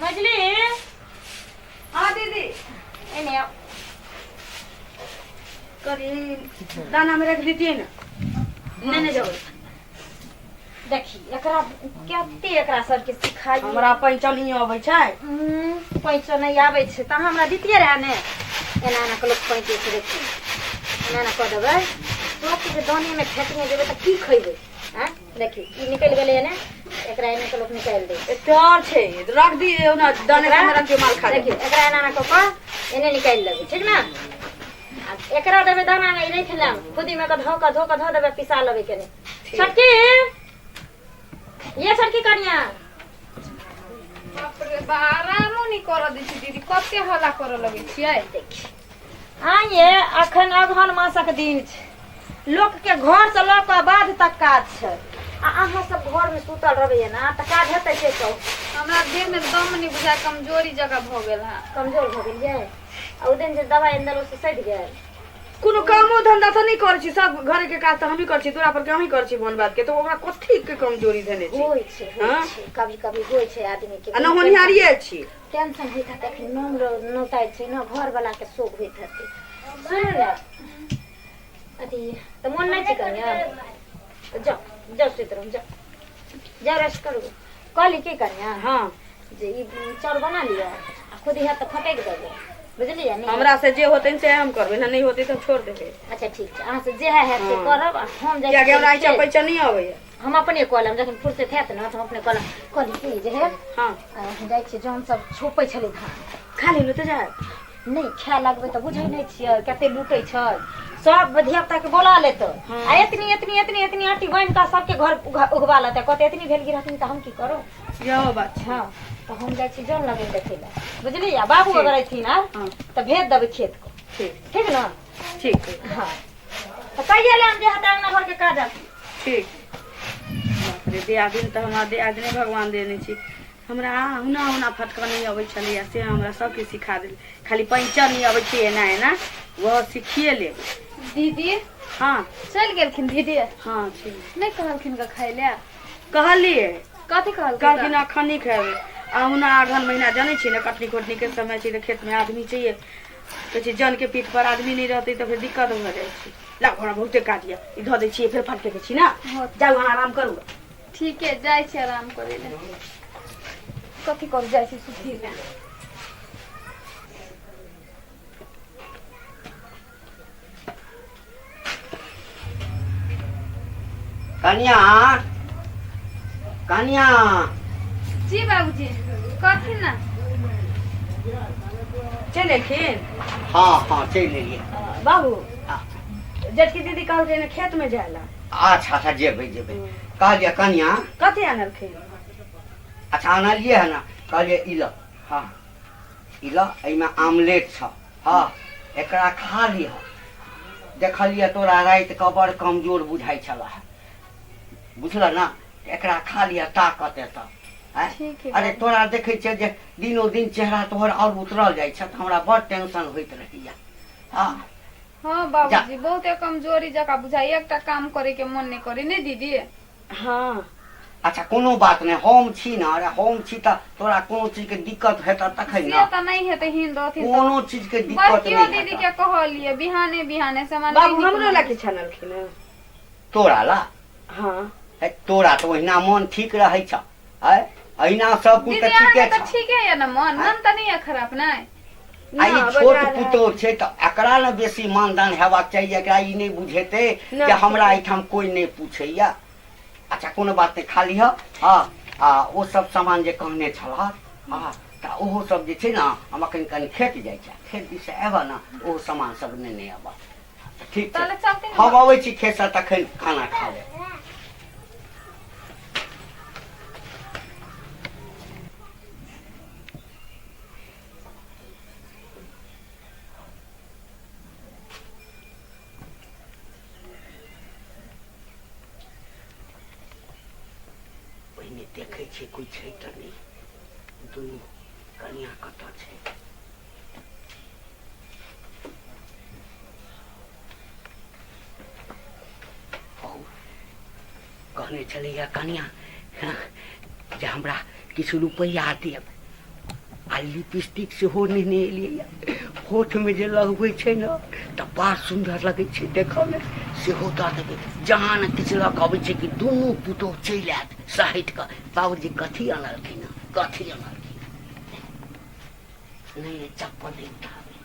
मझली। हाँ दीदी। एने आउ। करी दाना में रख दीजिए ना, नहीं जाओ। देखी एकरा कते एकरा सबके सिखाई। हमरा पैंचन ही अबै छै। पैंचो नहि आबै छै तऽ हमरा दितियै रहए ने। एना एना के लोक पैंचे छै, देखी एना एना कऽ देबै सबके जे दानेमे फेटने जेबै तऽ की खैबै? आँय देखी ई निकलि गेलै एने, एकरा एने के लोक निकालि दै छै। एकटा आओर छै, रख दियौ ने दाने में रख दियौ, माल खा देखियौ एकरा एना एना कऽ कऽ एने निकालि लेबै, ठीक ने? आ एकरा देबै दानामे, ई राखि लेब खुदीमे कऽ धऽ कऽ धो कऽ धऽ देबै, पिसा लेबै कनि। छोटकी ये, छोटकी कनिया। बाप रे बा, आरामो नहि करऽ दै छै दीदी, कते हल्ला करऽ लगै छियै। देखी आइए अखन अगहन मासक दिन छै, लोकके घर से लऽ कऽ बाध तक काज छै, आ अहाँ सब घरमे सुतल रहबै ने तऽ काज हेतै से कहू? हमरा देह में दम नहि बुझाय, कमजोरी जकाँ भऽ गेल है। कमजोर भऽ गेलियै? आ ओ दिन जे दबाइ आनि देलहुँ से सधि गेल? कोनो कामो धंधा तऽ नहि करै छी, सब घरे के काज तऽ हमही करै छी, दुरा पर के हमही करै छी, बोन बात के तऽ ओकरा कथी के कमजोरी धेने छी? होइ छै, होइ हाँ? छै, कभी कभी होइ छै आदमी के। आ न होनिहारिये छी। टेंशन होइत हेतै, अखन नोम नोताइ छै ने, घर वाला के शोक होइत हेतै। सुनू ने, अथी तऽ मोन नहि छै कनिया, तऽ जाउ जाउ सुति रहू, जाउ जाउ रेस्ट करू। कहली की कनिया? हाँ। जे ई चाउर बना लिअ आ खुद हैत तऽ फटकि देबै, बुझलियै ने? हमरा से जे होतै से हम करबै ने, नहि होतै तऽ हम छोड़ देबै। अच्छा ठीक छै, अहाँ से जे है हैत से हाँ। करब आ हम जाइ कियाकि छियै हमरा ऐसा खेत। पैसा नहीं अबैया। हम अपने कऽ लेब, जखन फुर्सत हैत ने तऽ हम अपने कऽ लेब। कहली की जे हे, हाँ। हम जाइ छियै, जौन सब छोपै छलै धान। खा लेलू तऽ जायब। नहि खाय लगबै तऽ बुझै नहि छियै कते लूटै छै सब, धिया पुता के बोला लेतै हाँ। आ एतनी एतनी एतनी एतनी आटी बान्हि कऽ सबके घर उगवा लेतै, कहतै एतनी भेल गिरहतनी तऽ हम की करू? यहो बात छै। हँ तऽ हम जाइ छी जौन लगन देखै लए, बुझलियै? आ बाबू अगर अयथिन आर हाँ। तऽ भेज देबै खेत को। ठीक। ठीक ने? ठीक। हँ तऽ कहिए लेब जे हेतै अङ्गना घरके काज आब। ठीक। बाप रे, दियादिन तऽ हमरा दियादिने भगवान देने छी। हमरा हुना हुना फटकऽ नहि अबै छलैया, से हमरा सबके सिखा देल। खाली पैंचर नहि अबै छै एना एना, ओहो सिखिए लेब। दीदी। हाँ। चलि गेलखिन दीदी? हाँ ठीक। नहि कहलखिन ग खाय लए? कहलियै। कथी कहलखिन? कहलखिन अखन नहि खेबै। आ हुना अगहन महीना जनै छी ने, कटनी खोटनी के समय छै तऽ खेतमे आदमी चाहिए। कहै छै जनके पीठ पर आदमी नहि रहतै तऽ फेर दिक्कत भऽ जाइ छै। ला हमरा बहुते काज यऽ, ई धऽ दै छियै फेर फटके के छी ने। जाउ अहाँ आराम करू। ठीके, जाइ छी आराम करै लए। कथी करू, जाइ छी सुती लए। कनिया, कनिया। जी बाबूजी, कहथिन ने। चलि एलखिन? हाँ हाँ, चलि एलियै। बाबू। हाँ। जेठकी दीदी कहलखिन खेतमे जाय लए। अच्छा अच्छा, जेबै जेबै। कहलियै कनिया। कथी आनलखिन? अच्छा आनलियै है ने। कहलियै ई लऽ, हाँ ई लऽ, एहिमे आमलेट छ, हाँ एकरा खा लिह। देखलियै तोरा राति कऽ बड़ कमजोर बुझाइ छलह, बुझल ने? एकरा खा लिह, ताकत एतऽ। आँय? ठीक है। अरे तोरा देखै छियै जे दिनो दिन चेहरा तोहर आओर उतरल जाइ छै तऽ हमरा बड़ टेंशन होइत रहैया। हाँ। हाँ बाबूजी, बहुते कमजोरी जकाँ बुझाइ, एकटा काम करे के मन नहि करे ने दीदी? हाँ। अच्छा कोनो बात नहि, हम छी ने। अरे हम छी तऽ तोरा कोनो चीजके दिक्कत हेतऽ तखन से ने। तऽ नहि हेतै, हिन रहथिन तऽ। कोनो चीजके दिक्कत बड़कियो नहि दीदी हेतऽ। के कहलियै बिहाने बिहाने सामान बाबू नहि हमरो लए निकलल। किछु आनलखिन हँ? तोरा ला? हाँ। हे, तोरा तऽ ओहिना मन ठीक रहै छ। आँय, अहिना सब कुछ दीदी तऽ ठीके अहाँके तऽ छ। ठीके यऽ ने मन? मन तऽ नहि यऽ खराब नहि? आ ई ना, छोट बजार है। पुतोह छै तऽ एकरा ने बेसी मानदान हेबाक चाही। एकरा ई नहि बुझेतै ना, जे हमरा ठीके। एहिठाम कोइ नहि पूछैया। अच्छा कोनो बात नहि, खा लिह। हँ, आ ओ सब सामान जे कहने छलह, हँ तऽ ओहो सब जे छै ने, हम अखन कनि खेत जाइ छी, खेत दिस अयबह ने ओहो सामान सब नेने अयबह। ठीक छै? ताले चलते ने। हम अबै छी खेतसँ तखन खाना खा लेब। पहिने देखै छियै कोइ छै तऽ नहि। दुनू कनिया कतऽ छै? हौ, कहने छलैया कनिया, हँ, जे हमरा किछु रुपैआ देब। आ लिपस्टिक सेहो नेने एलियै। होठमे जे लगबै छै ने तऽ बड़ सुन्दर लगै छै देखऽमे, सेहो दऽ देबै। जहाँ ने किछु लऽ कऽ अबै छै कि दुनू पुतोहु चलि आयत सहटि कऽ, बाबूजी कथी अनलखिन हँ, कथी अनलखिन। नहि नहि, चप्पल नहि उठाबै।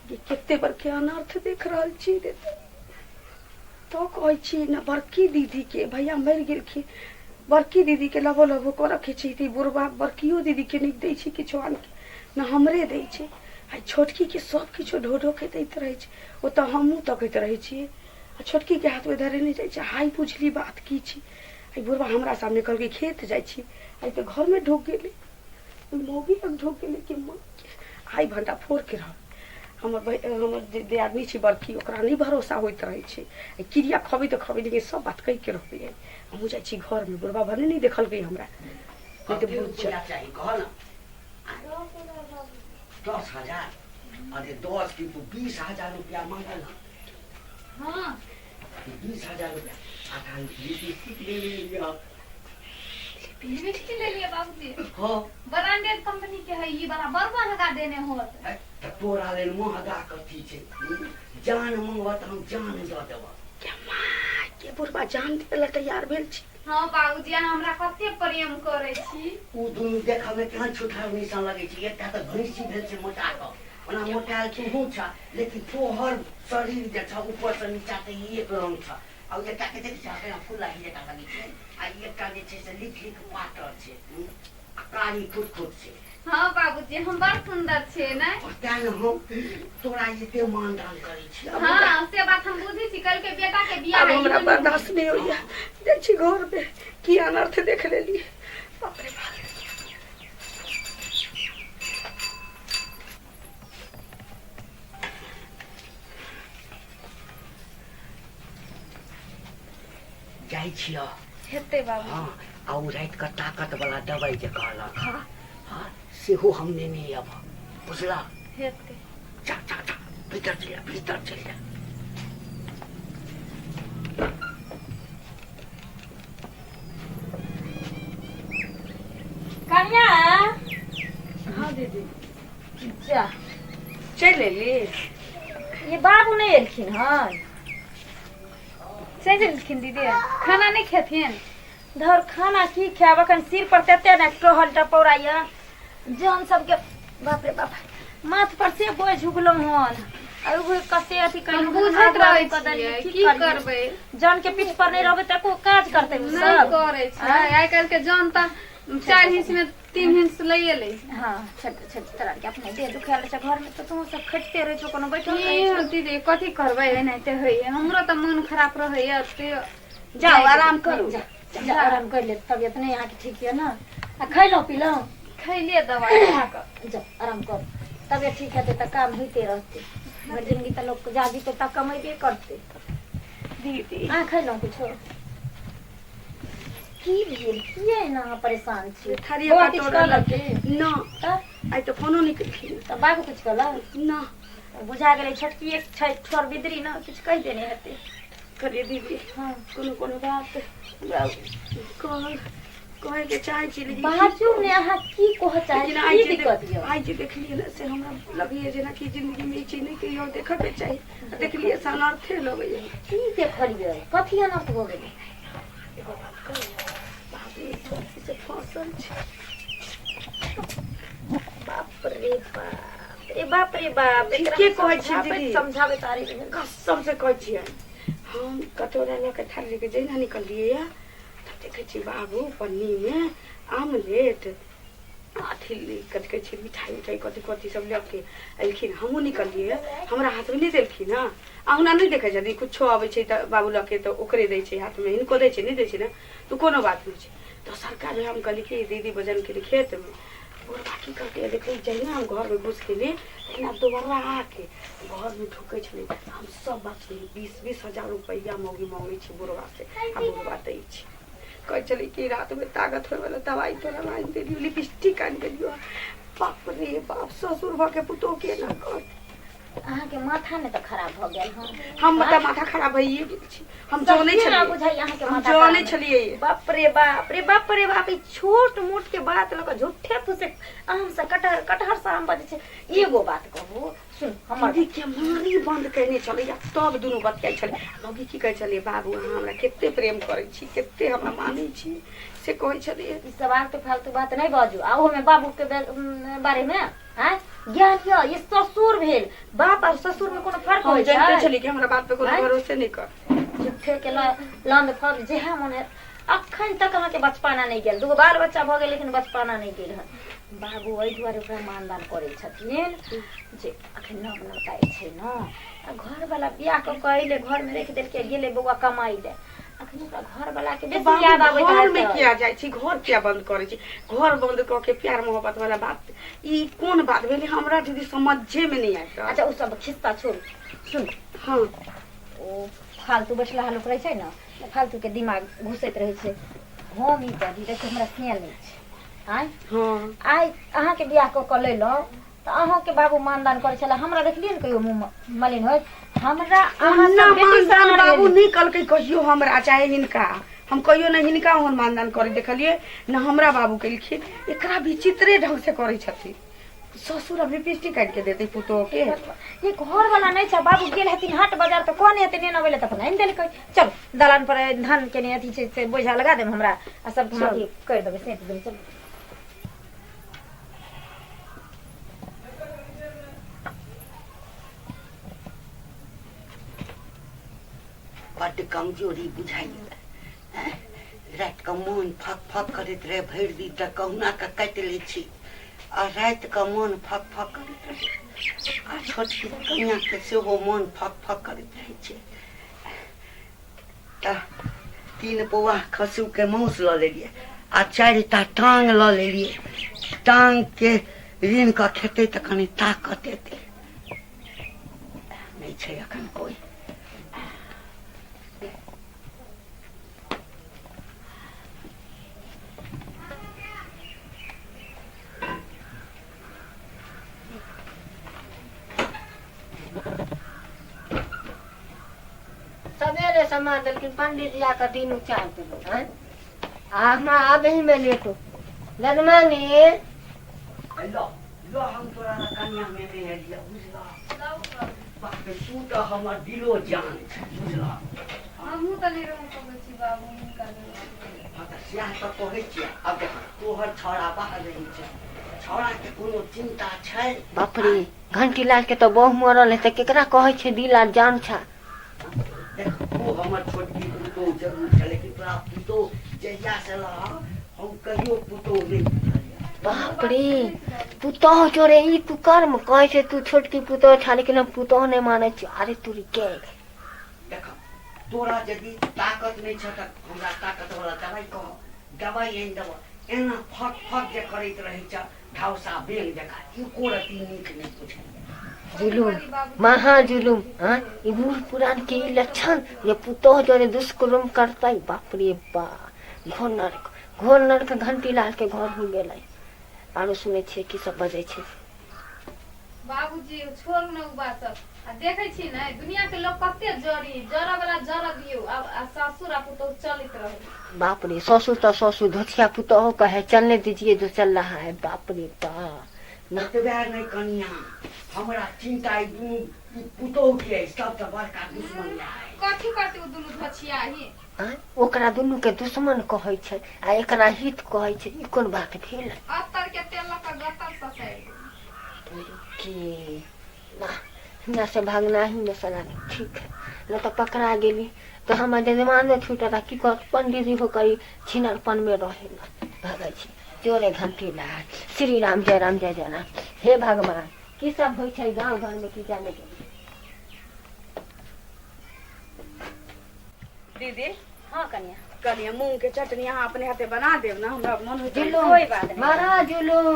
के कते बड़के अनर्थ देख रहल छी रे। तो कहै छी ने बड़की दीदी के भैया मरि गेलखिन, बड़की दीदी के लबो लबो करऽ के छै। तऽ बुढ़बा बड़कियो दीदी के नहि दै छै किछो आन के, ने हमरे दै छै। आ छोटकी के सब किछो ढो ढो के दैत रहै छै, ओतऽ हमहूँ तकैत रहै छियै आ छोटकी के हाथमे धरेने जाइ छै। हाय बुझली बात की छै। आ बुढ़बा हमरा सामने कहलकै खेत जाइ छी, आइ तऽ घरमे ढुकि गेलै, मौगी लग ढुकि गेलै कि माँ आइ भण्डा फोड़ के रह। हमर हमर जे दियादनी छै बड़की, ओकरा नहि भरोसा होइत रहै छै। क्रिया खबै तऽ खबै, लेकिन सब बात कहि के रहबै। हमहूँ जाइ छी घरमे, बुढ़बा भने नहि देखलकै हमरा, नहि तऽ बुझ चाही। कह ने 10,000? अरे 10 की तू 20,000 रुपया मांगल। हाँ, 20,000 रुपया आधा लिपस्टिक ले लिअ। लिपस्टिक ले लिअ बाबूजी। हाँ। ब्रांडेड कंपनी के है ई वाला, बड़ महंगा देने होत। तऽ तोरा लेल महगा कथी छै? जान मंगबह तऽ हम जान दऽ देबह। के माय के, बुढ़बा जान देला तैयार भेल छी। हाँ बाबूजी, अहाँ हमरा कते प्रेम करै छी। ओ दुनू देखऽमे केहन छुठाउनी सन लगै छै। एकटा तऽ भैंसी भेल छै मोटा कऽ, ओना मोटायल तूहू छह, लेकिन तोहर शरीर जे छह ऊपरसँ नीचा तऽ ई एक रंग छह। आ ओ एकटा के देखै छह, केना फुल्लाही जकाँ लगै छै। आ ई एकटा जे छै से लिख लिख पातर छै आ कारी खुट खुट छै। हाँ बाबूजी, हम बड़ सुंदर छियै ने? तें ने हम तोरा एते मानदान करै छी। हाँ, से बात हम बुझै छी। कल के बेटा के बियाह आब हमरा बर्दाश्त नहि होइया, जाइ छी घर पे। की अनर्थ देख लेली, बाप रे बाप। जाइ छियह? हेतै बाबू। हाँ, आ ओ राति कऽ ताकत वाला दवाइ जे कहलक हँ, हाँ, सेहो हम नेने आयब, बुझला? हेतै। जा जा जा, भीतर चलि जा, भीतर चलि जा। कनिया। हाँ दीदी। जा। चलि एली? ये बाबू नहि एलखिन हन? चलि एलखिन दीदी। खाना नहि खेथिन? धर, खाना की खायब, अखन सिर पर तते ने टहल टपौरा यऽ जन सबके, बाप रे बाप, माथ पर से बोझ उगलहुँ हन आ उ कते अथी हम कयलहुँ हन, बुझैत आगू रहै आगू कऽ देलियै। छियै की की करियै? करबै? जन के पीठ पर नहि रहबै तऽ एको काज करतै उ नहि सब? करै छै आइ काल्हि के जन तऽ 4 इंच में 3 इंच लैए लै। हाँ, छोड़ छोड़, तोरा आरके अपने देह दुखायल छै, घर में तऽ तू सब खटिते रहै छौ, कोनो बैठल रहै की छौ? दीदी, कथी करबै, एनाहिते होइए। हमरो तऽ मन खराब रहैए तैयो। जाउ, आराम करू। जा जा, आराम कर ले। तबियत नहि अहाँके ठीक यऽ ने? आ खैलहुँ पीलहुँ? खैलिए दवाइ खा कऽ। जा, आराम कर। तबियत ठीक हेतै तऽ काम होइते रहतै। भरि जिंदगी तऽ लोक जा जीतै तऽ कमेबे करतै। दीदी। अहाँ खैलहुँ किछो? की भेल? किया एना अहाँ परेशान छी? थारिया बौआ किछु कटोरा कहलक लऽ की? न। तऽ? आइ तऽ फोनो नहि केलखिन। तऽ बाबू किछु कहलक? न। बुझा गेलै, छोटकी एक छै ठोर बिदरी ने, किछु कहि देने हेतै। कहलियै दीदी, हाँ। कोनो कोनो बात हमरा कह कहैके चाहै छी, लेकिन बाजू ने, अहाँ की कहऽ चाहै लेकिन छी? आइ की जे दिक्कत यऽ? आइ जे देखलियै ने से हमरा लगैए जेनाकि जिंदगीमे ई चीज नहि कहियो देखऽके चाही। देखलियै से अनर्थे लगैए। की देखलियै? कथी अनर्थ भऽ गेलै? एगो बात कहू, बाप रे, छोटकी से फंसल छै। बाप रे बाप रे बाप रे बाप, एकरा ठीके हम कहै छी समझाबैत दीदी। समझाबैत आरे भेल। कसम से कहै छियै, हम कटोरा लऽ के थारी लऽ के जहिना निकललियै या तऽ देखै छी बाबू पन्नीमे आमलेट, अथी कथी कहै छै, मिठाई उठाई, कथी कथी सब लऽ के एलखिन। हमहूँ निकललियै, हमरा हाथमे नहि देलखिन। हँ, अहुना नहि देखै छथिन, कुछो अबै छै तऽ बाबू लऽ के तऽ ओकरे दै छै हाथमे, हिनको दै छै? नहि दै छै ने। तऽ कोनो बात नहि छै। तऽ सरकार हम कहलियै कि दीदी वजन के खेतमे बुढ़बा की करते देखै जहिना हम घर में घुस गेली तहिना दोबारा आके घर में ढुकै छलै। हम सब बात सुनली। 20-20 हजार रुपैआ मौगी मांगै छै बुढ़बा से आ बुढ़बा दै छै। कहै छलै कि रात में ताकत होय वाला दवाई तोरा आनि देलियौ, लिपस्टिक आनि देलियौ। बाप रे बाप, ससुर भऽ के पुतोह के एना कर। अहाँके माथा ने तऽ खराब भऽ गेल हन। हम तऽ माथा खराब भइए गेल छी। हम जानै सहिए ना छलियै, बुझाइ अहाँके हम माथा जानै खराब। छलियै। बाप रे बाप रे बाप रे बाप, ई छोट मोट के बात लऽ कऽ झूठे फूसे आम से कटहर, कटहर से आम बजै छै। एगो बात कहू, सुन हमर। दीदी के मारी बंद कयने छलैया तब दुनू बतियाइ छलै। मौगी की कहै छलियै, बाबू अहाँ हमरा कते प्रेम करै छी, कते हमरा मानै छी, से कहै छलियै। ई सब आलतू फालतू बात नहि बाजू। आ ओहोमे बाबू के बारे में आँय ज्ञान यऽ, ई ससुर भेल। बाप और ससुर में कोनो फर्क हम होइ जानिते छै? छलियै कि हमरा बात पे कोनो आँय? भरोसे नहि कर। झूठे के लंद फल जेहा मन है। अखन तक अहाँके बचपना नहि गेल, दूगो बाल बच्चा भऽ गेल लेकिन बचपना नहि गेल हन। बाबू एहि दुआरे ओकरा मानदान करै छथिन जे अखन नव नवताइ छै ने, आ घरवला बियाह कऽ कऽ अयलै घरमे राखि देलकै, गेलै बौआ कमाइ लए। अखन ओकरा घरवला के बेसी बाबू याद आबैत घर में हेतै। किया जाइ छी, घर किया बंद करै छी? घर बंद कऽ के प्यार मोहब्बत वाला बात ई कोन बात भेलै? हमरा दीदी समझे में नहीं आबि रहल। अच्छा ओ सब खिस्सा छोड़ू, सुन। हाँ ओ फालतू बैठलाहा लोक रहै छै ने, ओ फालतू के दिमाग घुसैत रहै छै। हम ई कहली देखियौ हमरा से नहि छै। आँय हाँ आइ अहाँके बियाह कऽ कऽ लेलहुँ तऽ अहाँके बाबू मानदान करै छलै, हमरा देखलियै ने कहियो मुँह मलिन होइत? हमरा अहाँ ओना सब बेटी मानदान समान बाबू भेली। नहि कलकै कहियो हमरा चाहे हिनका, हम कहियो ने हिनका ओहन मानदान करै देखलियै न हमरा बाबू केलखिन। एकरा विचित्रे ढंग से करै छथिन। ससुर अभी लिपस्टिक काटि के देतै पुतोह के। ये घर वाला नहीं छै, बाबू गेल हथिन हाट बाजार तऽ कहने हेतै नेने अबै लए तऽ अपन आनि देलकै। चल दलान पर धान के ने अथी छै से बोझा लगा देब हमरा आ सब चल। अथी करि देबै, सैंत देबै। चल बड्ड कमजोरी बुझाइए। राति कऽ मोन फक फक करैत रहे, भरि दिन तऽ कहुना कऽ काटि लै छी आ राति कऽ मोन फक फक करैत रहै। आ छोटकी कनियाके सेहो मोन फक फक करैत रहै छै। तऽ 3 पौआ खसू के मांस लऽ लेलियै आ 4टा टांग लऽ लेलियै। टांग के ऋण कऽ खेतै तऽ कनि ताकत एतै। नहि छै एखन कोइ। सवेरे सामान देलखिन पंडित जी आके दिन उचार देलखिन। आँय आ हमरा आबही में लेटो लदमानी। लो लो हम तोरा ला कनिया में नहि एलियै, बुझलह? बाप रे, तू तऽ हमर दिलो जान छै, बुझलह? हमहूँ तऽ नहि रहि सकै छी बाबू हिनका बिना। हाँ तऽ सएह तऽ कहै छियै। आब देख तोहर छौड़ा बाहर रहै छै, छौड़ा के कोनो चिन्ता छै? बाप रे, घंटी लाल के तऽ बहु मरल है तऽ केकरा कहै छै दिल आ जान छा। देख तू हमर छोटकी पुतोह जरूर छै, लेकिन तोरा पुतोह जहिया से लह हम कहियो पुतोह नहि बुझलियै। बाप रे, पुतोह चोरे ई कुकर्म कहै छै तू छोटकी पुतोह छा लेकिन हम पुतोह नहि मानै छी। अरे तुरी के देख तोरा यदि ताकत नहि छ तऽ हमरा ताकत वाला दवाई कह, दवाई आनि देबह। एना फक फक जे करैत रहै छ ढाउसा बेंग जकाँ, एको रत्ती नीक नहि बुझाइए। जुलुम महा जुलुम। हाँ ई बूढ़ पुरान के ई लक्षण जे पुतोह जोरे दुष्कर्म करतै। बाप रे बा, घोर नरक, घोर नरक घंटी लाल के घर हो गेलै। आरो सुनै छियै की सब बजै छै। बाबूजी छोड़ू ने उ बात सब। आ देखै छी ने दुनिया के लोग कते जरी जरा वाला जरा दियौ आब आ सासुर आ पुतोह चलैत रहै। बाप रे, ससुर तो ससुर धोतिया पुतोह कहे चलने दीजिए जो चल रहा है। बाप रे बा ना। एतबे नहि कनिया, हमरा चिन्ता ई दुनू ई पुतोह के अइ, सबसँ बड़का दुश्मन इएह अइ। कथी करतै उ दुनू धोछियाही? आँय, ओकरा दुनू के दुश्मन कहै छै आ एकरा हित कहै छै, ई कोन बात भेल? अत्तर के तेल लऽ कऽ गत्तर ससारि कि ना हियाँ से भागना ही में सला ठीक है, न तऽ पकड़ा गेली तऽ हमर जजमानो छूटत। आ की करत पंडित जी हो करी छिनरपन में रहे ना। भागै छी जोरे घंटी लाल श्री राम जय राम जय जय राम। हे भगवान, की सब होइ छै गाँव घर में की जाने के। दीदी हाँ कनिया कनिया मूंग के चटनी अहाँ अपने हाथे बना देब ना, हमरा मन होइ छै। कोई बात नहीं। महाराज जुलूम।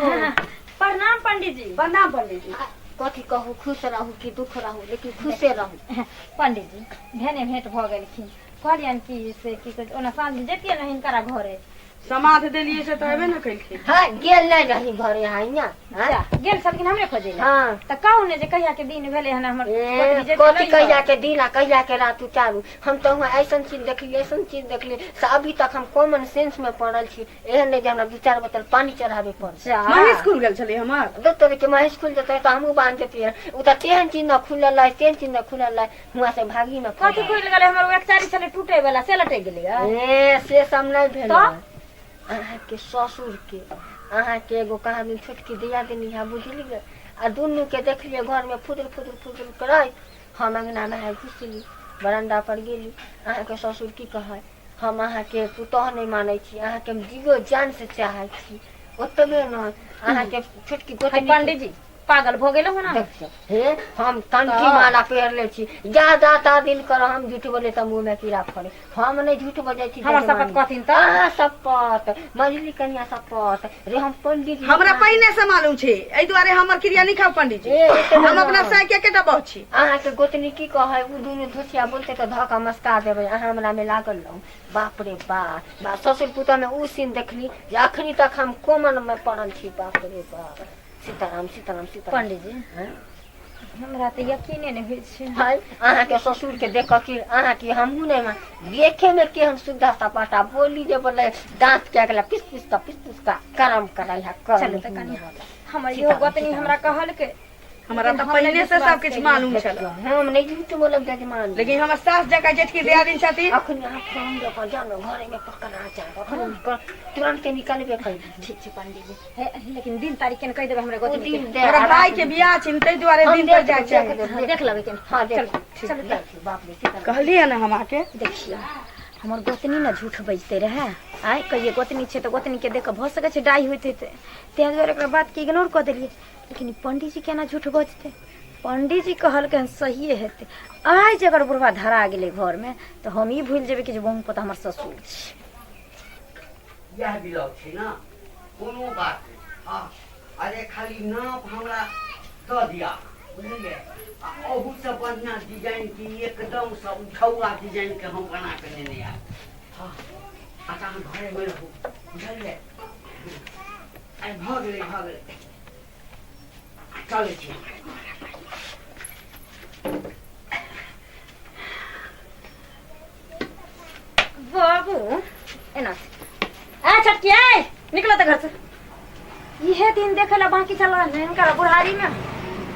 प्रणाम पंडित जी। प्रणाम पंडित जी। कथी कहू, खुश रहू कि दुख रहू, लेकिन खुशे रहू। पंडित जी भेने भेंट भऽ गेलखिन, कहलियनि कि से की कहै छै, ओना साँझ जैतियै ने हिनकरा घरे। समाध देलियै से तऽ एबे ने केलखिन। हाँ गेल नहीं रही घरे यहाँ यहाँ। हाँ? गेल छलखिन हमरे खोजै लए। हाँ। तऽ कहू ने जे कहिया के दिन भेलै हन हमर ए, गोतनी जेतै कथी नहि कहिया घर। के दिन आ कहिया के रात उतारू। हम तो वहाँ ऐसन चीज देखली, ऐसन चीज देखली से अभी तक हम कॉमन सेंस में पड़ल छी। एहन नहीं जे हमरा 2-4 बोतल पानी चढ़ाबे पड़ल। जा। महेश खुल गेल छलै हमर। दोसर के महेश खुल जेतै तऽ हमहूँ बान्ह जतियै। उ तऽ तेहन चीज न खुलल है, तेहन चीज न खुलल है, हुआँ से भागी न कथी खुलि गेलै हमर? ओ एकचारी छलै टूटे वाला से लटकि गेलै। ए से सब नहीं भेल। तऽ? अहाँके ससुर के अहाँके एगो कहाँ दिन छोटकी दिया देनी है, बुझलियै? आ दुनू के देखलियै घर में फुदुर फुदुर फुदुर करैत। हम अंगना में घुसली, बरंडा पर गेली। अहाँके ससुर की कहै, हम अहाँके पुतोह नहीं मानै छी, अहाँके हम जीवो जान से चाहै छी। ओतबे नहि, अहाँके छोटकी गोतनी पंडित जी पागल भऽ गेलहुँ हन अहाँ? देखियौ, हे हम कंठी माला पहिरले छी, ज्यादा ता दिन कर हम झूठ बोले तऽ मुँह में कीड़ा फड़े। हम नहीं झूठ बजै छी। हमर जजमानी। शपथ कहथिन तऽ? अहाँ शपथ, मझली कनिया शपथ रे, हम पंडित जी। हमरा पहिने से मालूम छै, एहि दुआरे हमर क्रिया नहीं खाउ पंडित जी। ए, एतबे हम अपना नहि। साय के एकेटा बहु छी। अहाँके गोतनी की कहै, उ दुनू धुसिया बोलते तऽ धऽ कऽ मस्का देबै, अहाँ हमरा में लागल रहू। बाप रे बाप, बा ससुर पुतोह में उ सीन देखली जे अखनी तक हम कोमन में पड़ल छी। बाप रे बाप, सीताराम सीताराम सीताराम। पंडित जी हँ? हमरा तऽ यकीने नहि होइ छै। हाय, अहाँके ससुर के देख कि अहाँ की हमहूँ नहीं मान, देखे में केहन सुधा सपाटा, बोली जे बोले दांत के अगला पिस पिस का पिस पिस का करम करै है करम। चलू तऽ कनिया, हमर इहो गोतनी हमरा कहलकै। हमरा लेकिन तऽ हम पहिने नहि से विश्वास सब किछु केलियै। मालूम छल, हम नहीं झूठ बोलब जजमान। लेकिन हमर सास जकाँ जेठकी दियादिन छथिन। अखन अहाँ फोन दऽ कऽ जाउ ने, घरे में पकड़ा जाउ, अखन तुरंत निकलबे करी। ठीक छै पंडित जी, हे लेकिन दिन तारीख के कहि देबै हमरा ओ गोतनी दिन के। दे हमरा भाई के बियाह छै, ताहि दुआरे हम दिन पर देख जाय लेब, चाही। देख लेब। हाँ, देख लेबै केने। हाँ देख चलू, ठीक, चलू। जाइ छी, बाप रे सीताराम। कहलियै ने हम अहाँके। देखियौ हमर गोतनी ने झूठ बजते रहए। आइ कहियै गोतनी छै तऽ गोतनी के देख कऽ भऽ सकै छै डाइ होइत हेतै, ताहि दुआरे ओकरा बात के इग्नोर कऽ देलियै। लेकिन ई पंडीजी केना झूठ बजतै? पंडीजी कहलकै हन सहिए हेतै। आइ जे अगर बुढ़वा धरा गेलै घरमे तऽ हम ई भूलि जेबै कि जे बहु पोता हमर ससुर छै। इएह ब्लाउज छै ने, कोनो बात नहि। हँ, अरे खाली नाप हमरा दऽ दिअ, बुझलियै? आ अहूसँ बढ़िआँ डिजाइन की एकदमसँ उठौआ डिजाइनके हम बना कऽ नेने आयब। हँ, अच्छा अहाँ घरेमे रहू, बुझलियै? अरे भऽ गेलै, भऽ गेलै, चलै छी। बाबू एना आ छोटकी, आइ निकलो तऽ घर से। इहे दिन देखे ला बाकी छल हिनकर बुढ़ारी में।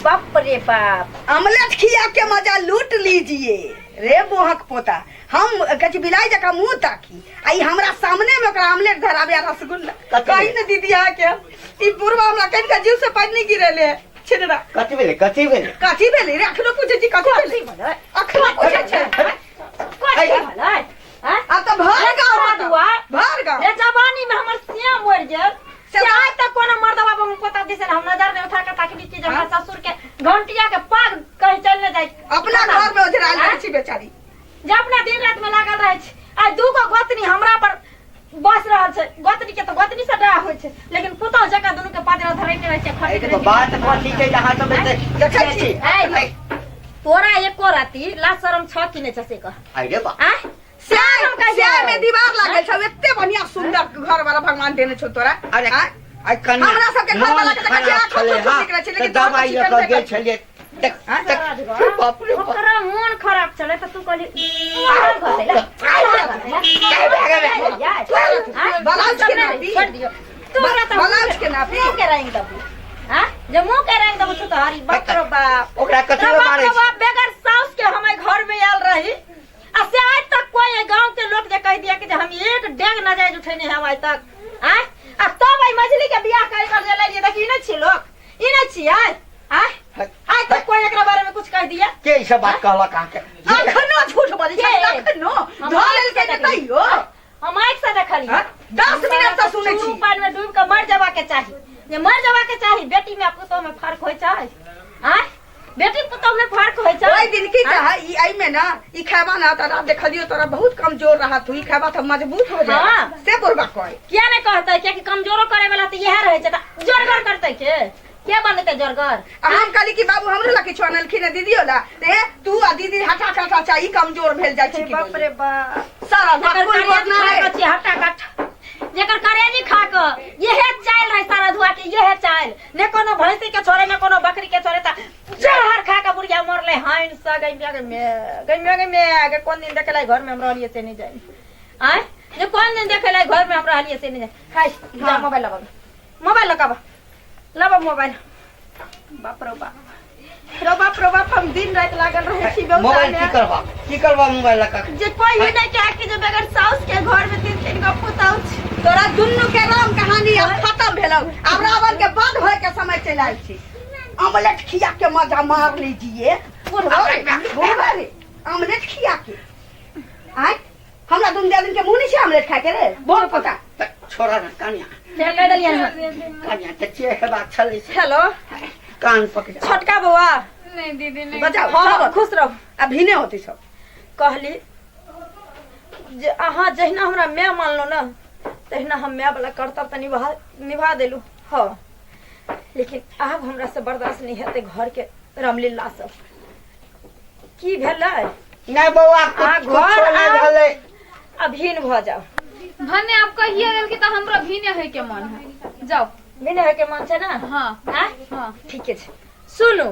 बाप रे बाप, ऑमलेट खिया के मजा लूट लीजिए रे बोहक पोता। हम कहै छी बिलाइ जकाँ मुँह ताकी आ ई हमरा सामने में ओकरा ऑमलेट धराबे आ रसगुल्ला। कथी? कही ने दीदी अहाँके ई बुढ़वा हमरा कनि के जीव से पानि नहि गिरेले छिनरा। कथी भेलै, कथी भेलै? कथी भेलै रे? अखनो पूछै छी कथी भेलै? भेलै? अखनो पूछै छै। कथी भेलै? आँय? आब तऽ भर गाँव रे दुआ। भर गाँव रे जवानी में हमर श्याम मरि गेल से आज तक कोनो मर्दवा बहु पोता दिसन हम नजर नहीं उठा के ताकली कि जे हमरा ससुर के घंटिया के पाग कहीं चल न जाय। अपना घर में ओझरायल रहै छी बेचारी, जे अपना दिन रात में लागल रहै छै। आ दूगो गोतनी हमरा पर बस रहल छै। गोतनी के तऽ गोतनी से डरा होइ छै, लेकिन पुतोह जकाँ दुनू के पाजरा धरैने रहै छै। अरे खटैत देखो रहै छै। बात कथी छै जे अहाँ सब एते देखै छी। ऐ, तोरा एको राति लाज शरम छ कि नहि छ से कह। अरे बा आँय? श्याम हम कहियै। श्याम में दीवार लागल छौ, एते बढ़िया सुंदर घर वाला भगवान देने छौ तोरा। अरे आँय? आइ कनिया हमरा सबके घर वाला के देखै छियै, मोन आँखो खराब छुछुर छलै, निकलै छै, तऽ लेकिन तोहर दबाइ लऽ चिकन कऽ गेल देखै छलियै। देख आँय? देख, बाप रे बाप। ओकरा मोन खराब छलै तऽ तू कहली बाहर घसै ला, बाहर घसै ला। आँय? ब्लाउज के नापी। छोड़ दियौ। तोरा तऽ ब्लाउज के नापी। मुँह के रंग देबू। आँय? जे मुँह के रंग देबू तू तऽ हरी बाप रे बाप। ओकरा कथी रे लए बाप मारै रे छी? बाप, बगैर साउस के हम एहि घर में आयल रही आ से आज तक कोई एहि गांव के लोग जे कह दिया कि जे हम एक डेग नजायज उठेने हम आइ तक। आँय? आ तब एहि मझली के बियाह कर कर जे लेलियै, देखी ई नहि छी लोक, ई नहि छी आइ। आँय? आइ तक कोई एकरा बारे में कुछ कह दिया? के ई सब बात कहलक अहाँके? अखनो झूठ बजै छै, के? अखनो हम धऽ आँखि लेलकै से ने देखलियै। तैयो। हम आँखि से देखलियै। हाँ? 10 मिनट से सुनै छी। चूरू पानि में डूबि कऽ मरि जेबाक चाही, जे मरि जेबाक चाही। बेटी में आ पुतोह में फर्क होइ छै? आँय? बेटी पुतोह में फर्क होइ छै। ओहि दिन की कहा ई एहि में ना ई खेबा ना तोरा देखलियो तोरा बहुत कमजोर रहा तू, ई खेबा तो मजबूत हो जाए। हाँ। से बुढ़बा कहे किया नहीं कहतै? कियाकि कमजोरो करे वाला तऽ इएह रहै छै, तऽ जोरगर करतै के? के बनेतै जोरगर? आ हम कहली कि बाबू हमरो ला किछु अनलखिन है दीदियो ला, ते तू आ दीदी हटा हटा चा ई कमजोर भेल जाइ छै। की बाप रे बाप, सारा जकर कुल करेजी बोलना खा है कऽ छी हटा कट, जकर करेजी खा कऽ इहे चालि रहै सारा धुआ के, इहे चालि ने कोनो भैंसी के छोड़े ने कोनो बकरी के छोड़े, तऽ जहर खा कऽ बुढ़िया मरलै। हाइन स गै मे गै मे गै मे गै मे गै, कोन दिन देखलै घर में हम रहलियै से नहि जानि। आँय जे कोन दिन देखलै घर में हम रहलियै से नहि जानि। हाय जा मोबाइल लगाब, मोबाइल लगाब, लगाब मोबाइल। बाप रो बाप रो बाप रो बाप, हम दिन राति लागल रहै छी व्यवसाय मोबाइल की में। करबा, की करबा मोबाइल लगा के? जे कोई ही नहीं कहे कि जे बगैर साउस के घर में तीन तीन गो पुतहु छै। तोरा दुनू के राम कहानी अब खत्म भेलौ, आब रावण के वध होय के समय चलि आयल छी। ऑमलेट खिया के मजा मार लीजिए बुढ़वा रे, ऑमलेट खिया के आय हमरा दुनू दिन के मुंह नहीं छै ऑमलेट खाय के रे बोल पता। तऽ छोड़ा ना कनिया, फेर कहि देलियै हन। कनिया तऽ जे हेबाक छलै से। हेलो कान पकड़। छोटका बौआ। नहीं दीदी नहीं। बचाओ हाँ सब खुश रहू। अब भिने होती सब। कहली जे अहाँ जहिना हमरा माय मानलहुँ ने तहिना हम माय वाला कर्तव्य तऽ निभा निभा देलहुँ। हाँ लेकिन आब हमरा से बर्दाश्त नहीं हेतै घर के रामलीला सब। की भेलै? नहि बौआ, आ कुछ घर कुछो नहि आ भेलै। अभिन भऽ जाउ। भने आप कहिए देल कि तऽ हमरो भीने होय के मन है, जाओ। भिन होय के मन छै ने? हाँ। आँय? हाँ। ठीके छै। सुनू,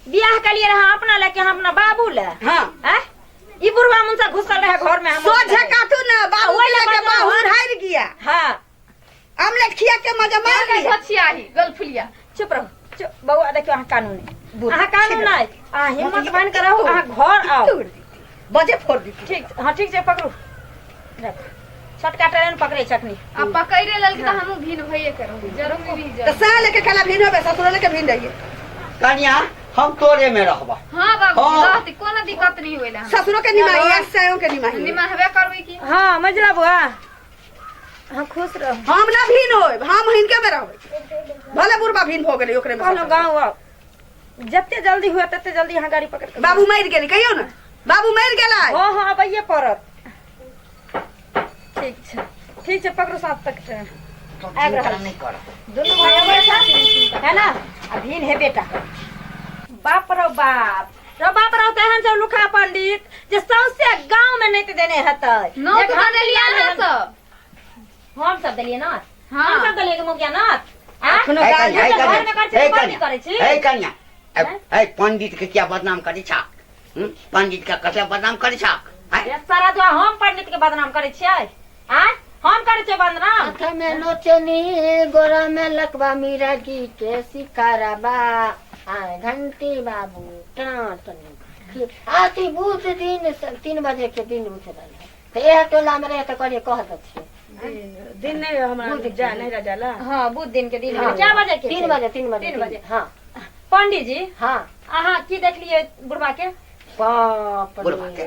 बियाह केलियै रहै अपना लए कि हम अपना बाबू लए? हाँ। आँय? ई बुढ़वा मुनसा घुसल रहे घर में, हम सोझे काटू ना बाबू ओहि लए के बजलहुँ, बाहुर हारि गया। हाँ। ऑमलेट खिया के मजा मार लिया। छियाही गलफुलिया। चुप रहू चुप। बौआ देखियौ, अहाँ कानून नहि, बुढ़- अहाँ कानून नहि, अहाँ हिम्मत बान्हि कऽ रहू, अहाँ घर आउ। तोड़ दी बजे फोड़ दी। ठीक, हाँ ठीक छै, पकड़ू रख। छोटका ट्रेन पकड़ै छै अखनी। आ पकड़े लेल तऽ हमहूँ भीन भइए के रहू, जरूर भी तो जरूर। सा लेके खाला भिन होबे, ससुर लेके भिन रहिए। कनिया हम तोरे में रहबा। हाँ बाबू हाँ। रहती कोनो दिक्कत नहीं होइला। ससुरो के निमाही आ सायो के निमाही। निमाहबे करबै की। हाँ मझला बौआ, हाँ खुश रहू। हम ना भिन होब, हम हिनके में रहबै, भले बुढ़बा भिन भऽ गेलै ओकरे में। कहलहुँ गाँव आउ, जते जल्दी हुए तते जल्दी अहाँ गाड़ी पकड़ कऽ। बाबू मरि गेलै कहियौ ने, बाबू मरि गेलै। हाँ हाँ अबैये पड़त। ठीक छै ठीक छै, पकड़ू सात तक ट्रेन तो आबि चिंता रहल नहि कर। दुनू भाई अबै छै है ना? आ भिन हे बेटा। बाप रो बाप रो बाप रो, तेहन छै लुखा पंडित जे सौंसे गाँव में नहीं देने हेतै। नौ जे तो घर देलियै में अहाँ सब। हम सब देलियै नाथ? हाँ। हम सब देलियै मुखिया नाथ? आँय? एखनो हे गाल कनिया, हे घर कनिया, में करै छी, हे तऽ बड़ कनिया, करै छी। हे कनिया, हे पंडित के क्या बदनाम करै छा? पंडित के कते बदनाम करै छा? ये सारा दुआ हम पंडित के बदनाम करै छियै? आँय हम करै छियै बदनाम? हाथ में नोचनी गोरा में लकवा मीरा जी के शिकारबा आए घंटी बाबू टाँट आती बुध दिन 3 बजे के दिन उठ रहे तो यह टोला में रहे तो करिए कह दे छियै। दिन नहीं हमरा जा नहीं रह जाला। हाँ बुध दिन के दिन हाँ। क्या बजे के? 3 बजे, 3 बजे, 3 बजे। हाँ। पंडित जी। हाँ। अहाँ की देखलियै बुढ़वा के? बाप रे। बुढ़वा के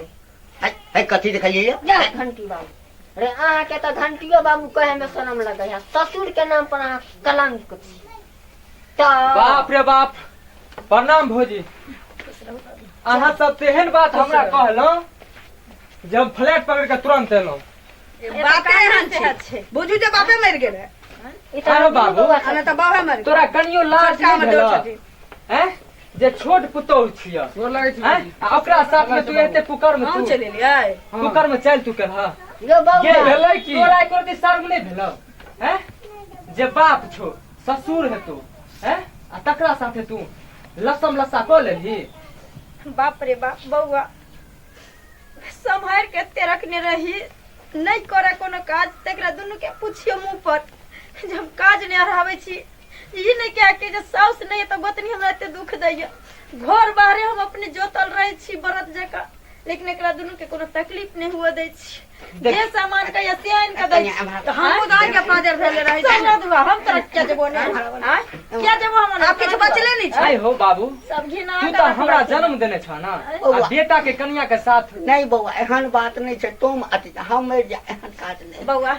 हे हे कथी देखलियै? जा घंटी बाबू रे, अहाँ के तो घंटियो बाबू कहे में शरम लगे है, ससुर के नाम पर अहाँ कलंक छी। तऽ बाप रे बाप, प्रणाम भौजी। अहाँ सब तेहन बात हमरा कहलहुँ जे हम फ्लैट पकड़ के तुरंत एलहुँ। बाते एहन छै, बुझू जे बापे मरि गेलै। ई तऽ अरे बाबू। बौआ आ नहि तऽ बाबे मरि गेलै। तोरा कनियो लाज छोटका नहि हमर भेल देवर छथिन। हैं जे छोट पुतोहु छिय गोर लागै छी। हैं आ ओकरा साथ में तू एते कुकर में हम तू चलि एलियै। कुकर में चल तू के हा यो बौआ। ये भेलै की? तोरा एको रत्ती शर्म नहि भेलौ हैं जे बाप छौ ससुर हेतौ हैं आ तकरा साथे तू लसम लस्सा कऽ लेलही? बाप रे बाप बौआ, सम्हारि के एते रखने रही, नहीं करे कोनो काज, तकरा दुनू के पुछियो मुंह पर जे हम काज नहीं अढ़ाबै छी। ई नहीं कह के जे साउस नहीं है तऽ गोतनी हमरा एते दुख दैया। घर बाहरे हम अपने जोतल रहै छी बरत जकाँ, लेकिन एकरा दुनू के कोनो तकलीफ नहीं हुए दै छी। जे सामान कहिया से आनि के दै छी। तऽ हमहूँ दाइ के पाजर भेले रहै छी। सब दुआ हम तोरा किया जेबो ने? आँय? किया जेबो हम? आब किछु बचले नहि छै। आइ हो बाबू, सब घिना तू तऽ हमरा जन्म देने छह ना, आ बेटा के कनिया के साथ। नहीं बौआ, एहन बात नहीं छै, तुम अथी हम मरि जा एहन काज नहीं। बौआ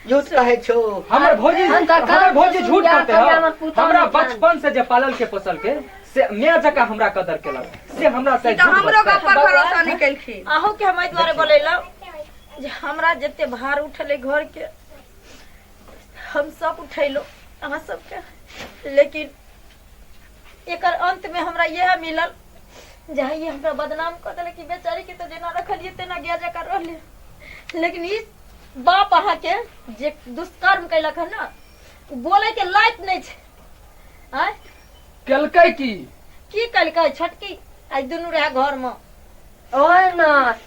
झूठ कहै छौ। हमर भौजी, हम तऽ हमर भौजी झूठ कम करते से हो। हमर पुतहु हमरा नहि जान। बचपन से जे पालल के पोसल के से माय जकाँ हमरा कदर केलक से हमरा से ई तऽ हमरो गप पर भरोसा नहि केलखिन। अहूँ के हम एहि दुआरे बोलेलहुँ जे हमरा जते भार उठलै घर के हम सब उठेलहुँ अहाँ सबके, लेकिन एकर अंत में हमरा इएह मिलल जे ई हमरा बदनाम कऽ देलक कि बेचारी के तऽ जेना रखलियै तेना गया जकाँ रहलै। लेकिन ई बाप अहाँके जे दुष्कर्म केलक हन ने, ओ बोले के लायक नहि छै। आँय केलकै की? की केलकै छोटकी? आइ दुनू रहे घर में। ओहे न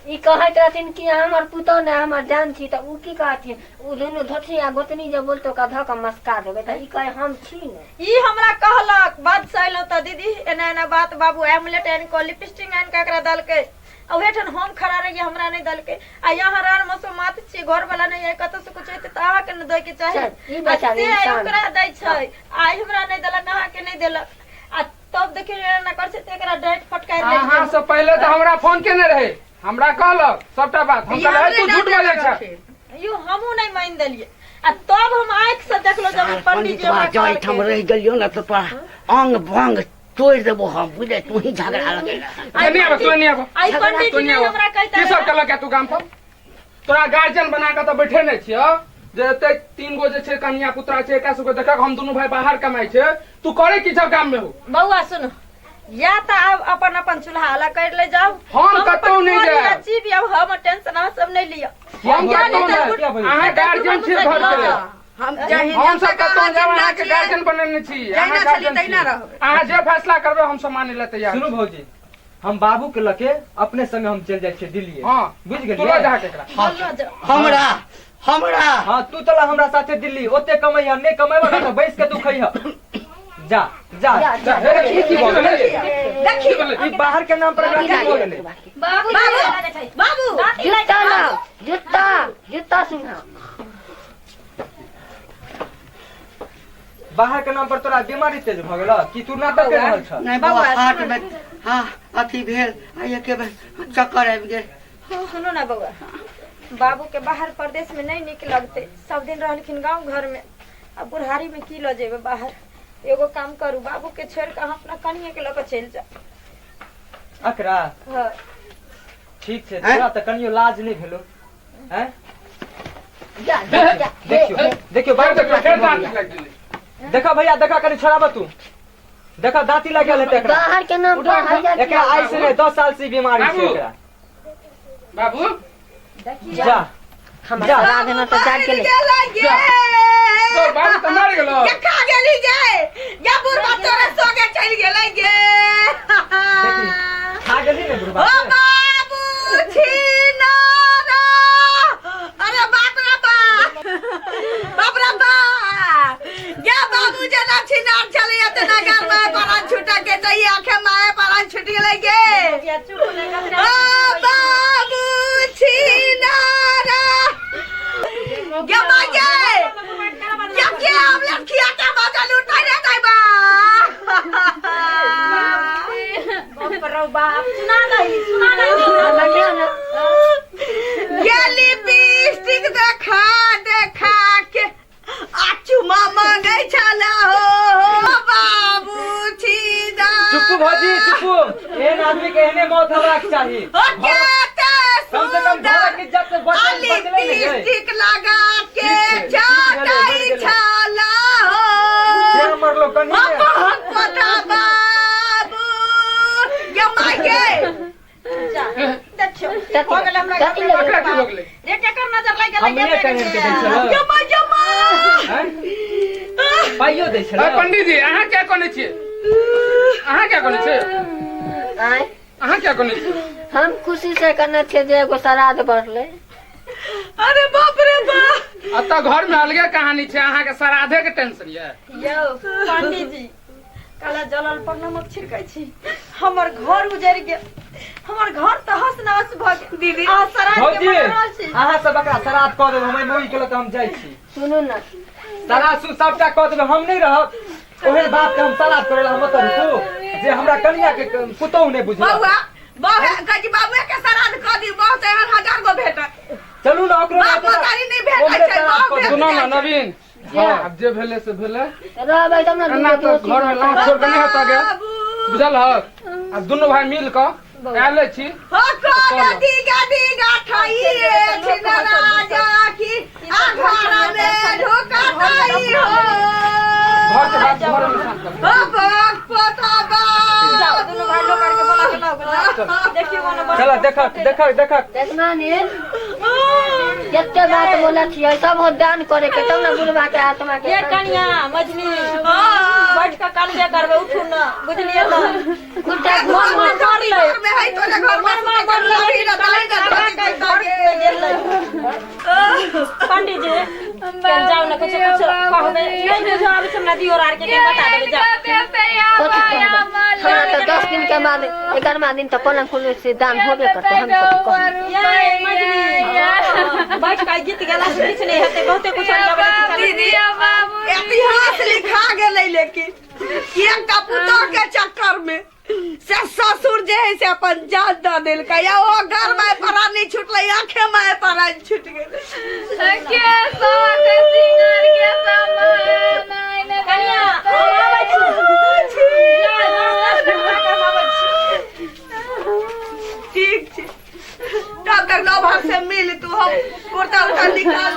ई कहैत रहथिन कि हमर पुतोह ने हमर जान छी, तऽ उ की कहथिन, उ दुनू धोती आ गोतनी जे बोलतै ओकरा धऽ कऽ मस्का देबै, तऽ ई कहे हम छी ने। ई हमरा कहलक बात से अयलहुँ तऽ दीदी एना एना बात, बाबू एमलेट आनि कऽ लिपस्टिक आनि कऽ एकरा देलकै, आ ओहेठाम हम खड़ा रहियै हमरा नहि देलकै। आ यहाँ रान मसो मात छियै, घर वाला नहि है, कतौ से कुछ हेतै तऽ अहाँके ने दै के चाही। चल, ई आ बेचारी से आइ इंसान। ओकरा दै छै, आइ हमरा नहि देलक, अहाँके नहि देलक। आ तब देखियौ एना करै छै तऽ एकरा डाँटि फटकारि लै अहाँ छै। से पहिले तऽ हमरा फोन केने रहे, हमरा कहलक सबटा बात, हम ई कहलियै हमरे तू झूठ डाँटि बजै छ। रहथिन। यो हमहूँ नहि मानि देलियै। आ तब हम आँखि से देखलहुँ जब सार पंडित जी पंडितवा हमरा जँ एहिठाम कहलकै। रहि गेलियौ ने तऽ तोरा अंग भंग तोड़ि देबो हम, बुझले? तू ही झगड़ा लगेला। आइ एने आबऽ, तू एने आबऽ। आइ पंडित तू जी एने नहि आबऽ। हमरा कहिता की सब रहे। केलक तू गाम पर? तोरा गार्जियन बना कऽ तऽ बैठे नहि छियौ जे एते 3 गो जे छै कनिया पुत्रा छै, एकरा सबके देखक हम दुनू भाई बाहर कमाइ छै, तू करे की छौ गाम में हो? बौआ सुन, या तऽ आब अपन अपन चूल्हा अलग कर ले जाउ। हम कतौ नहि अपन जायब। छी भी, अब हम टेंशन अहाँ सब नहि लिअ। हम किया कतौ नहि नहि, किया भइए? अहाँ गार्जियन छियै घर के। हम जहिना हम सब कतौ अहाँ जायब, जिन्दा अहाँके छियै, गार्जियन बनेने छी, जहिना अहाँ छलियै गार्जियन तहिना छी। रहबै। अहाँ जे फैसला करबै हम सब मानै लए तैयार सुनू छी। भौजी, हम बाबू के लके अपने संगे हम चलि जाइ छियै दिल्ली। हाँ, बुझि तू लऽ गेलियै? जा एकरा। बोललो जाउ। हमरा हमरा हाँ, तू चल हमरा साथे दिल्ली, ओते कमैह, नहि कमेबह ने तऽ बैस के तू खैह। जा जा जा, जा। हे, की भऽ गेलै? देखी की भेलै? ई बाहर के नाम पर एकरा की भऽ गेलै? बाबू बाबू जूता लाओ, जूता जूता सुना। बाहर के नाम पर तोरा बीमारी तेज भऽ गेल कि तू नाटक कर रहल छ? नहि बौआ, हार्ट में हाँ अथी भेल, आ एके बेर चक्कर आबि गेल। सुनू ने बौआ, बाबू के बाहर प्रदेश में नहीं नीक लगते, सब दिन रहलखिन गाँव घर में, आ बुढ़ारी में की लऽ जेबै बाहर? एगो काम करू, बाबू के छोड़ के अहाँ अपना कनिया के लऽ कऽ चलि जाउ। अकरा? हाँ। ठीक छै, हैं? तोरा तऽ कनियो लाज नहि भेलो हैं? जा जा जा। देखियो देखियो फेर बाबू देखियौ, फेर दाँत लागि गेलै। देखा भैया, देखा कनि छोड़ाबऽ तू, देखा दाँती लागल हेतै एकरा। बाहर के नाम पर हैया एकरा आइ से नहि 10 साल से ई बीमारी छै बाबू। एकरा। बाबू जा हमर जा। श्राद्ध न तऽ जाग गेलै। तो बाबू तऽ मरि गेलो। ये खा गेली गे, ये बुढ़बा तोरे संगे चलि गेलै गे। देखी खा गेली ने बुढ़बा ओ के? बाबू छिनारा, अरे बाप रे बाप, बाप रे बाप, ये बाबू जेना छिनार छलैया तेना घर में परान छूटा के तऽ ई आंखे माए परान छूटि गेलै गे। या चुप ने ककरा। ओ बाबू छिनारा, गे माँ गे, ये के आमलेट खिया के बाजा लूटा रे दाई बा। बाप रे बाप, सुना दही सुना दही। बढ़िया न। ये लिपस्टिक देखा देखा के आ चुमा मांगै छला हो बाबू छिना। चुप्पू भौजी चुप्पू, एहन आदमी के एहने मौत हेबाक चाही। ओ के ते कम से कम सुंदर घरक इज्जत से आ बचल बचलै ने गे। लिपस्टिक लगा के ठीक छै, ठीक भेलै, चाटै मरि गेलै। छला हो। से हमर लोग कनि ओ बहुत पता बाबू ये माय गे। जा देखियौ हो गेलै हमरा। कथी लेबै? एकरा की भऽ गेलै? रे केकर नजर लागि गेलै? हम नहि कने के दै छलौ जमा जमा हैं? पाइयो दै छलौ। अरे पंडित जी, अहाँ क्या कहने छियै? अहाँ क्या कहने छियै? आँय? अहाँ क्या कहने छियै? हम खुशी से कहने छियै जे एगो श्राद्ध बढ़लै। अरे बाप रे बाप, एतऽ घर में अलगे कहानी छै, अहाँके श्राद्धे के टेंशन ये। यौ पंडित जी, काला जलल पर नमक छिड़कै छी, हमर घर उजरि गेल, हमर घर तऽ हस नहस भऽ गेल। दीदी। अहाँ श्राद्ध के भौजी मना रहल छी। अहाँ सब एकरा श्राद्ध कऽ देब, हम एहि के लऽ कऽ हम जाइ छी। सुनू न, श्राद्ध सु सबटा कऽ देबै, हम नहि रहब ओहन बाप के हम श्राद्ध करै लए हम ओतऽ रुकू जे हमरा कनिया के पुतोहु नहि बुझल। बौआ बाबू कहै छी बाबुए के श्राद्ध कऽ दियौ, बहुत एहन 1000 गो भेटत। चलू ने ओकरो बाप महतारी नहि भेटै ओकरे छै, श्राद्ध बाप कऽ भेट देबै। सुनू ने नवीन, हाँ, आब जे भेलै से भेलै, रहबै तब ने एना दूगो तऽ दोस्ती घर में लाज छोड़ के नहि हटऽ गे। बाबू बुझल आ दुनू भाई मिल कऽ आयले छी। हो कोन दीगा दीगा खाइए छिनरा जाकी आ घर में ढुकताई हो। घर के बात घर में शांत कर। हो बाग पोता जाओ दुनू भाई लोग करके बोला के लाओ जाओ। देखियो कोनो बड़ चल देखक देखक देखक। जजमानी जते बात बोला छियै सब हो दान करे के तब ना बुढ़वा के आत्मा के ये कनिया मझली बैठ के कानबे करबै, उठू न, बुझलियै न? कुत्ता मन मन कर ले। घर में है तो घर में मन मन कर ले, लकड़ी कान लगाई के घर में गेल ले। पंडित जी चल जाओ न, कुछ कुछ कहबै नहीं बुझो आबै छै हमरा दियोर आर के बता देबै, जाओ। कथी कहबै? हमरा तऽ 10 दिन के बाद 11 दिन तऽ पलंग खुले से दान होबे करतै, हम कथी कहबै? ये मझली बैठ के गीत गेला से किछु नहि हेतै, बहुते कुछ अरियाबै दीदी इतिहास लिखा गेलै, लेकिन एकटा पुतोह के चक्कर में से ससुर जे है से अपन जान दऽ देलकै आ ओ घर में प्राणी छुटलै, आंखे में प्राण छुटि गेलै। के शौक सिंगार के सामान आइन। कनिया हम आबै छी, जा, 10 मिनट हम आबै छी। ठीक छै, तब तक नौ भाग से मिल तू, हम कुर्ता उर्ता निकाल।